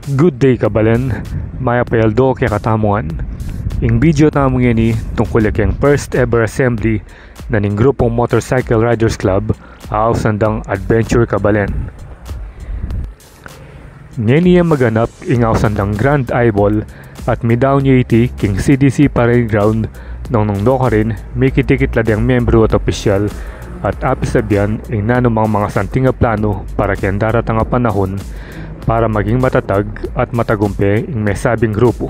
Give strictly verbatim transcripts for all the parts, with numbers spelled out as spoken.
Good day, kabalen. Mayap a aldo kekatamu ngan. Ing video tamu ngeni tungkul ya keng first ever assembly na ning grupung Motorcycle Riders Club a ausan dang Adventure Kabalen. Ngeni ya maganap ing ausan dang Grand Eyeball at midaun ya iti king C D C Parade Ground nung nung dokarin, mikit-ikit la deng membru at opisyal at apisabian ing nanumang mangasanting a planu para keng daratang a panahun para maging matatag at matagumpe ing mesabing grupu.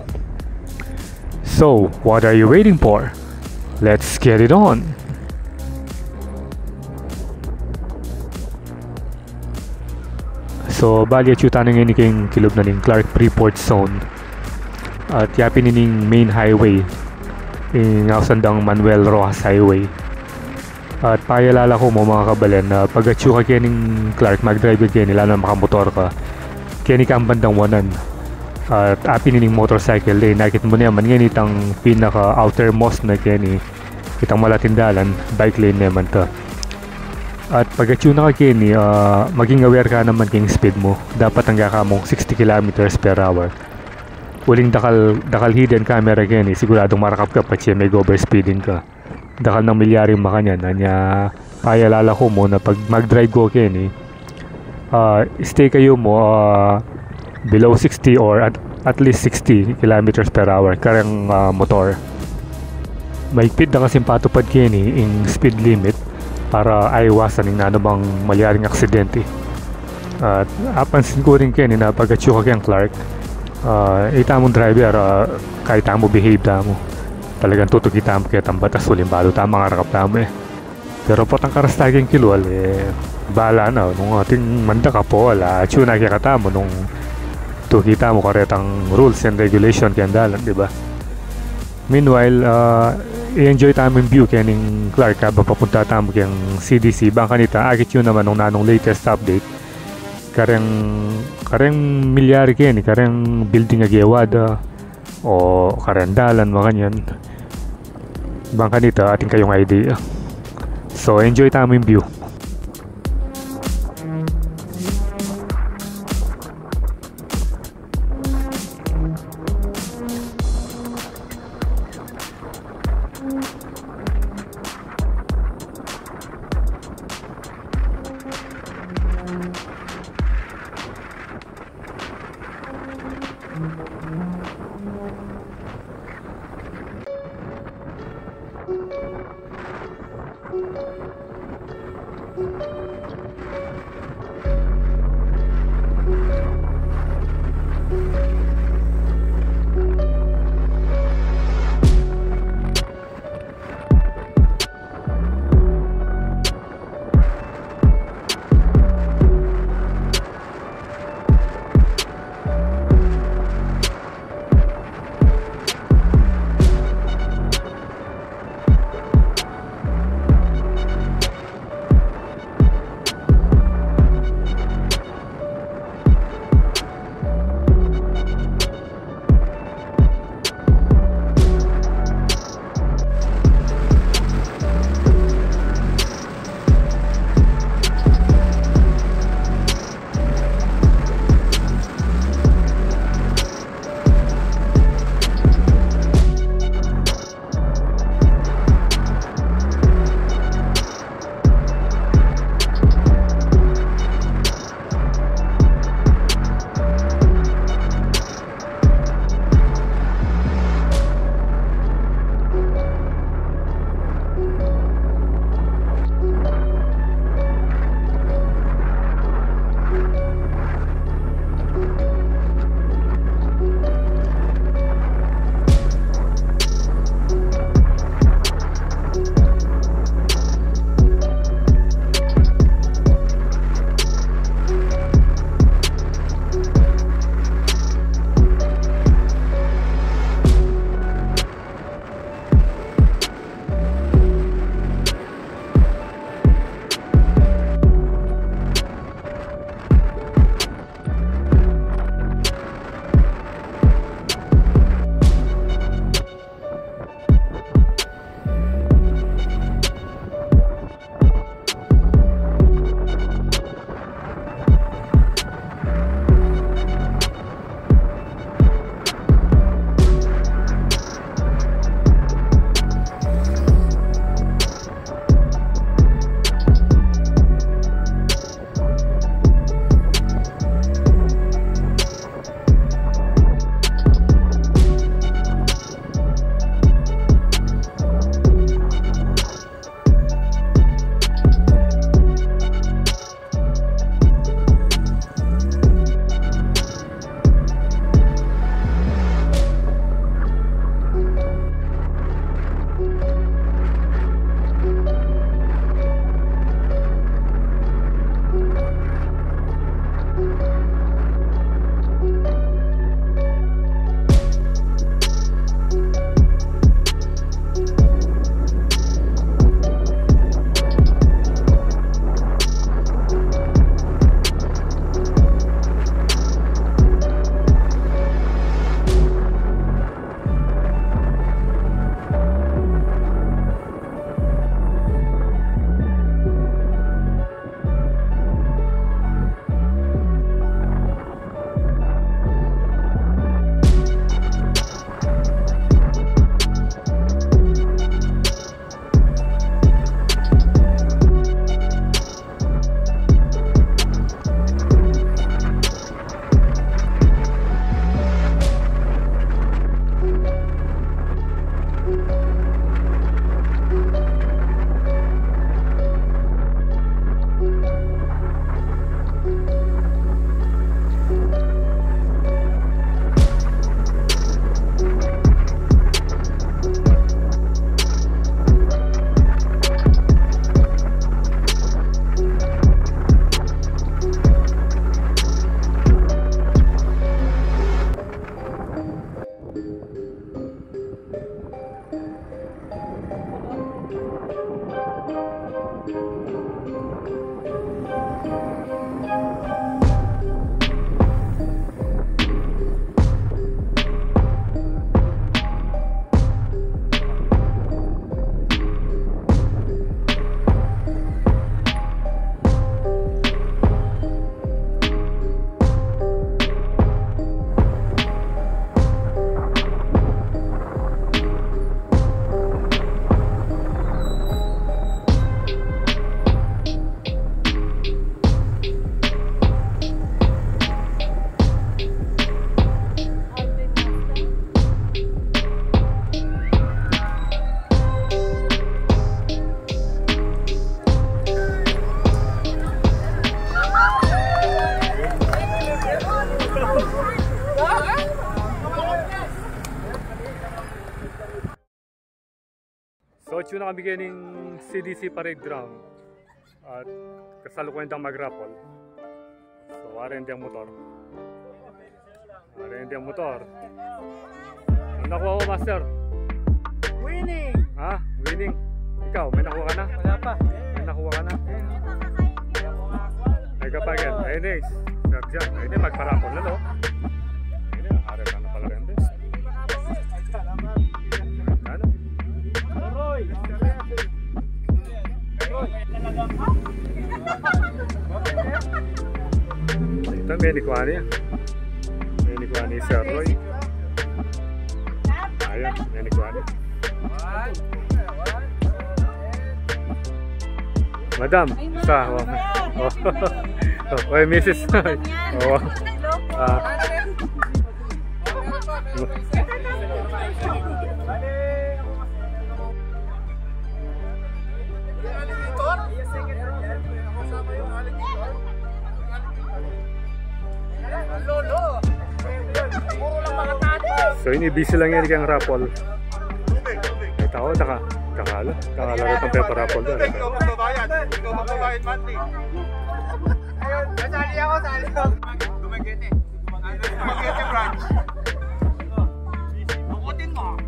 So, what are you waiting for? Let's get it on! So, bali, atyu tana ngeni king kilub na ning Clark Freeport Zone. At yapin ining main highway, ing ausan dang Manuel Roxas Highway. At payalala ku mu, mga kabalen, na pag atyu ka kening Clark, mag-drive ka keni, lalo na makamotor ka, keni kang bandang wanan. At apin ining motorcycle lane, nakit mu naman ngeni itang pinaka outermost na keni, itang malating dalan, bike lane naman ta. At pag atyu na ka keni, ah, maging aware ka naman king speed mu. Dapat angga ka mung sixty kilometers per hour. Uling dakal, dakal hidden camera keni, siguradung marakap ka patse mag-overspeeding ka. Dakal nang milyaring makanyan. Anya, payalala ku mu na pag mag-drive ko keni, ah, stay kayu mu, ah, below sixty or at, at least sixty kilometers per hour kareng, ah, motor. Maigpit da kasing patupad keni ing speed limit para aiwasan ing nanumang malyaring aksidente. At apansin ku rin keni na pag atyu ka keng Clark, ah, itamu driver, ah, kaya tamu behave tamu. Talagang tutuki tamu ketang batas, uling balu tamu mangarakap tamu e. Pero potang karas ta keng kilwal e, bala na, nung atin mandakap o ala, atyu na kekatamu nung tuki tamu karetang rules and regulation keng dalan, di ba? Meanwhile, ah, i-enjoy tamu ing view kening Clark kabang papunta tamu keng C D C. Bang kanita, akit yu naman nung nanung latest update kareng, kareng milyari keni, kareng building a gewa da o kareng dalan, makanyan. Bang kanita, atin kayung idea. So, enjoy tamu ing view. Yu na kami kening C D C parade ground. At kasalukuyan dang mag-raffle. So, wari yang motor. Wari yang motor. Ang nakuha mo, master? Winning! Ha? Winning? Ikaw, may nakuha ka na? Wala pa. May nakuha ka na? Ay, kapag yan. Ay, next. Sir John. Ay, di, magpa-raffle na, no? Ay, di, harap ka na pala rin, bes. Ano? Ito, may nikuha niya. May nikuha ni Sir Roy. Ayan, may nikuha niya. Madam, isa. Oh. Oh. Oh, oy, misis. Oh. Ah. So, ini busy lang yan kayang raffle. Ay, tao, taka, taka la, taka la, itang pepa-raffle da. Ikaw magbabayad. Ikaw magbabayad, Manny. Ayun, sali ako, sali ako. Dumaguete. Dumaguete branch. Bukutin mo.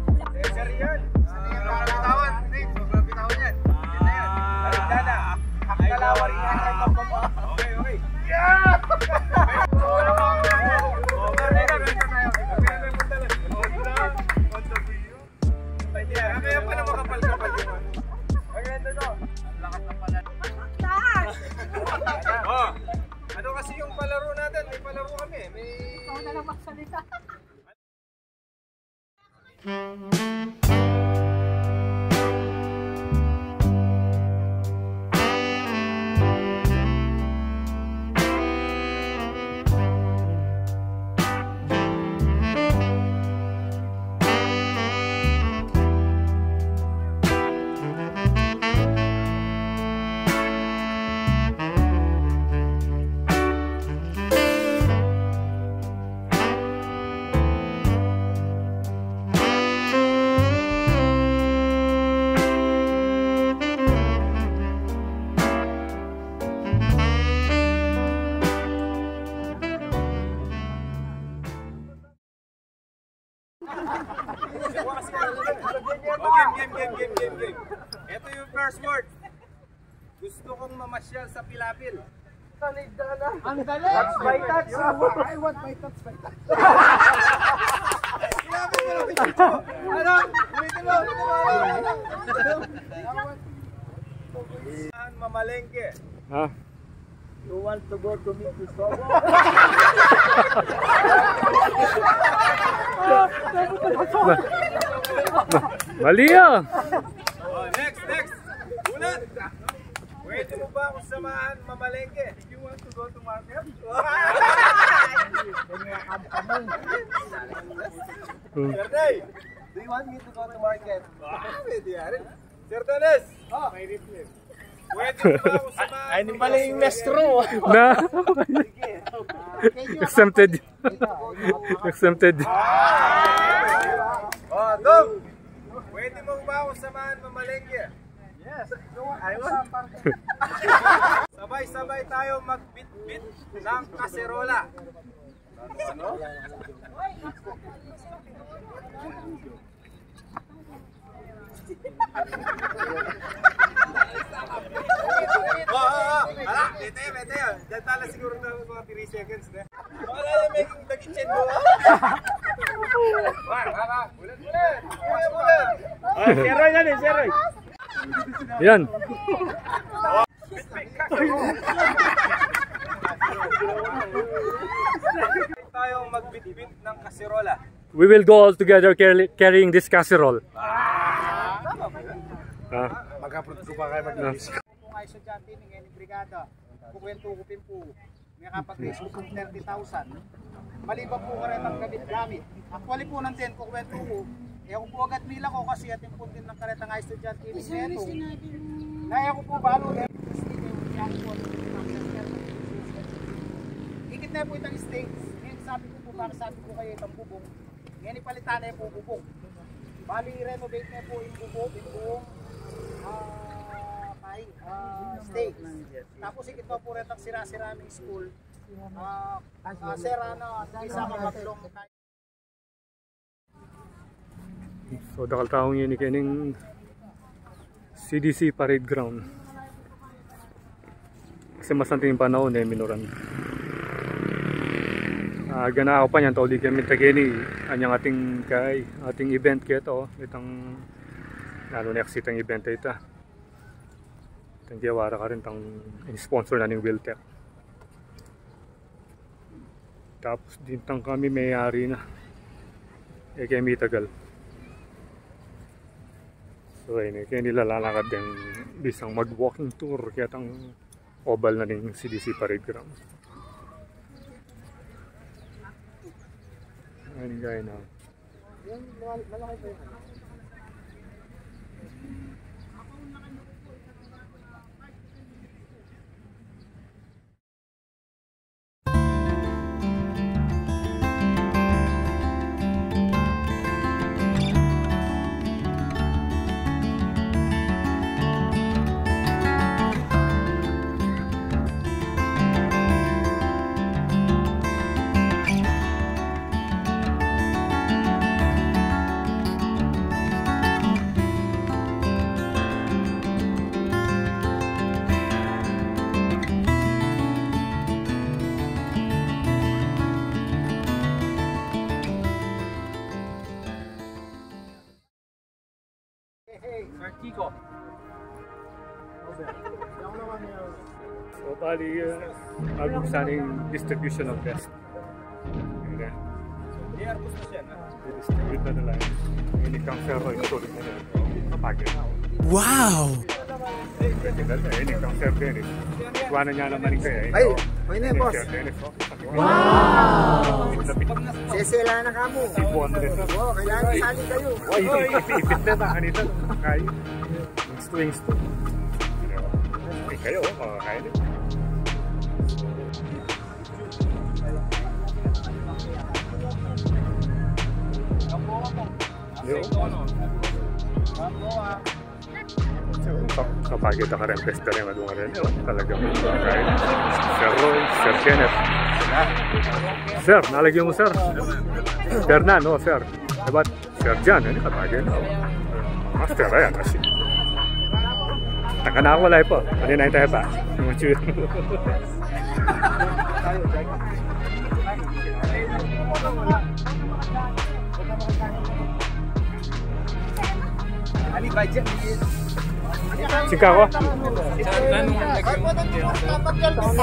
Sir, yan. Sir, yan. Bitawan. Hindi, sobrang bitawan yan. Yan na yan. Balik na na. Ang kalawa rin yan. Okay, okay. Yeah! Kaya pala makapal-kapal yun. Ang ganda to. Ang lakas ng pala. Taas! Oh, ano kasi yung palaro natin? May palaro kami. May... Ikaw na lang magsalita. Game, game, game, game, game, game. Ito yung first word. Gusto kong mamasyal sa Pilapil. Ang dali. Touch by touch. I want my touch by touch. Pilapil, pilapil. Ano? Ulitin mo, ulitin mo. Saan mamalengke? Ha? You want to go to meet Cristobo? Ma-, ma-, mali yan. Oh, next, next. Ulit. Pwede mo ba akong samahan mamalengke? You want to go to market? Hmm. Sir Day, do you want me to go to market? Ah, pwede yan. Sir Teles. Oh. Pwede mo ba akong samahan? Ay, ini pala yung mestro. Na. Exempted. Exempted. Oh, Dong. Pwede mo ba akong samahan mamalengke? Yes. Ayun. Sabay-sabay tayo magbitbit ng kaserola. Oh, oh, oh. Ala, bete, bete. Diyan tala siguro na mga three seconds na. Wala na, may dagit siya doon. Wala, wala. Ulit, ulit. Ulit, ulit. Ah, si Roy na din, si Roy. Yan. Tayong magbitbit ng kaserola. We will go all together carry-, carrying this casserole. Ah! Ah. Mag-upload ko pa kayo mag-, ah. Kung ay estudyante, ngeni brigada, kukwento ko pin po. May kapag-raise ko pong thirty thousand. Maliban po karetang gamit-gamit. Actually po, nung ten ko kwento ko, e ku po agad milako kasi atin po din ng karetang estudyante ini. Sorry, sinabi mo. Na e ku po balu, e ku po, e ku po, ikit na po itang stage. Ngayon, sabi ko po, para sabi ko kayo, itang bubong. Ngeni palitan ne pu bubong. Bali, renovate ne pu ing bubong, ing buong Ah, may, ah, stage. Tapos ikit pa pu retang sira-sira ning school. Ah, ah, sira na, isa ka matlong. So, dakal tau ngeni kening C D C Parade Ground. Kasi masanting panaun, e minuran. Ah, gana ku pa nyan, tauli kami ta keni, anyang ating kay, ating event keta, o. Itang, nanu ne kasi itang event a ita. Itang gewa ra karin itang sponsor na ning Wiltec. Tapos dintang kami meyari na. E kami tagal. So, ayni, e keni lalakad deng bisang mag-walking tour ketang oval na ning C D C Parade Ground. Ayni, kaya na. Sir Kiko. So, bali, uh, agusan ing distribution of best. Ayan. Distribute na nila. Ini kang Sir Roy, tulad na nila. Kapagin. Wow! Ini kang Sir Dennis. Kuha na niya naman kaya, eh. Ay, may na, boss. Sir Dennis, oh. Wow! Sesela na kamo. Sibuan na rin. Oo, kailangan sali kayo. Uy, ipit, ipit na ba? Kanita, kayo. Wings to, wings to. Eh, kayo, oh, makakain din. Yo. Ka-, kapagita ka rin, pesta rin, madungan rin, oh. Talagang, Sir Roy, Sir Kenneth. Sir, nalagyan mo, sir. Fernan, oh, sir. Diba? Sir John, ini kapagita na, oh. Master, ayan, kasi. Takanako, wala pa. Ano na yung tayo pa? Yung mature. Sika ko?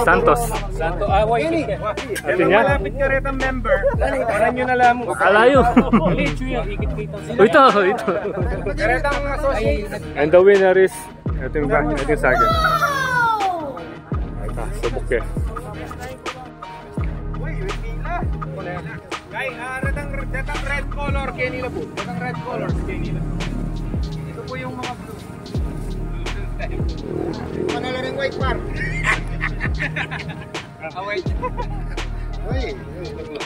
Santos. Santo, ah, wait. Atin niya? Malapit ka reta member. Ano nyo na lang? Alayo. Ito, ito. Karetang associate. And the winner is, ito yung, ito yung saging. Ito, subok eh. Uy, may pila. Kay, ah, datang, datang red color, keni la po. Datang red color, keni la. Ito po yung mga blue. Ano na rin white, par? Ah, white. Uy, uy, uy.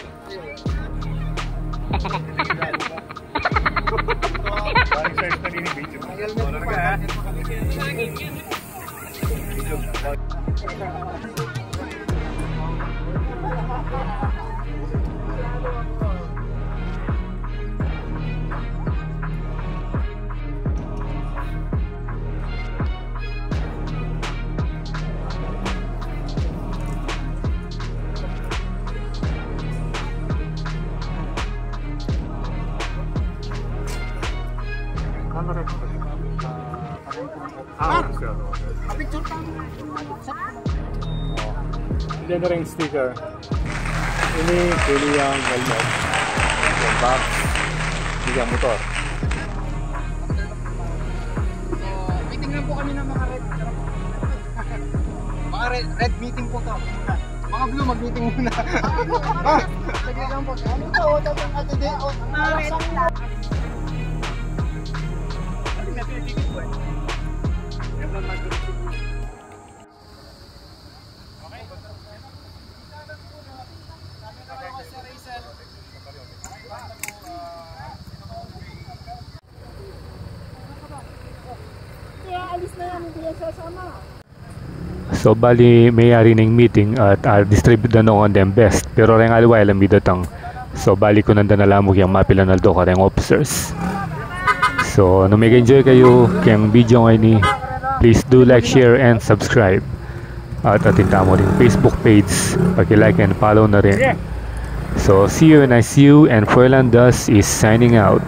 Parang size na din yung video. Color ka, ha? Ah, okay. Picture tayo. Hindi na rin sticker. Ini, pili yang helmet. Yung box. Hindi yang motor. So, waiting lang po kami ng mga red. Mga red, red meeting po to. Mga blue, mag-meeting muna. Ah, sige lang po. Ano to? Tatang ate din. Oh, mga red. So, bali, meyari neng meeting at, ah, distribute da no keng vest. Pero reng aliwa e la midatang. So, bali, kunan da na la mu keng mapilan aldo kareng officers. So, nung mega-enjoy kayu keng video ngeni, please do like, share, and subscribe. At atin tamu ring Facebook page, paki-like and follow na rin. So, see you when I see you, and Froilan Dust is signing out.